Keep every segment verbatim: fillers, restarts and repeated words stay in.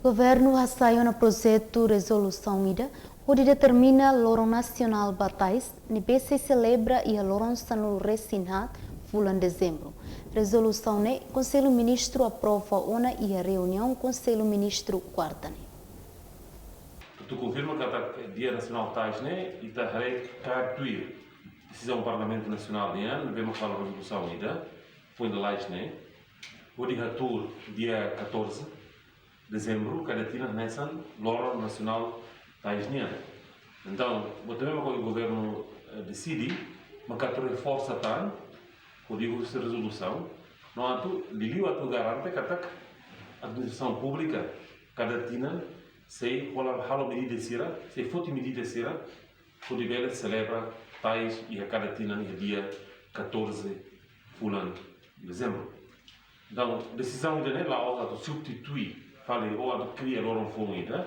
Governu hasai ona projetu rezolusaun ida hodi determina loron nasionál ba tais ne'ebé sei selebra iha loron sanulu-resin-haat fulan Dezembru. Rezolusaun ne'e Konsellu Ministru aprova ona iha reuniaun Konsellu Ministru kuarta ne'e. Atu konfirma katak Dia Nasionál Tais ne'e, ita haree kaer tuir desizaun Parlamentu Nasionál nian, ne'ebé mak halo rezolusaun ida, foin lalais ne'e, hodi hatuur dia catorze Dezembru kada tinan hanesan loron nasionál tais nian. Entaun, buat ne'ebé mak governu, eh, deside, mak atu reforsa tan, hodi husi rezolusaun, no atu, liuliu atu garante katak administrasaun públika kada tinan sei hola halo medida sira, sei foti medida sira, hodi bele selebra tais iha kada tinan iha dia catorze fulan Dezembru. Entaun, desizaun ida-ne'e la'ós atu substitui fali ou atu kria loron foun ida,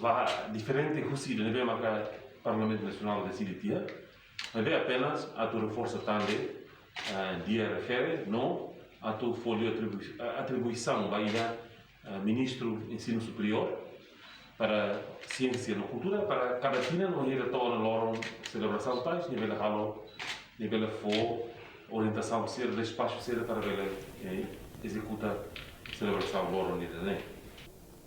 la diferente husi ida ne'ebé maka Parlamentu Nasionál deside tiha, maibé apenas atu reforsa tan de'it, eh, dia refere, no atu fó liu atribui-, eh, atribuisaun ba ida, eh, Ministru Ensinu Superiór para Siénsia no Kultura, para kada tinan, wainhira to'o ona loron selebrasaun tais, nia bele halo, nia bele fó orientasaun sira, despaxu sira para bele, eh, ezekuta selebrasaun loron ida-ne'e.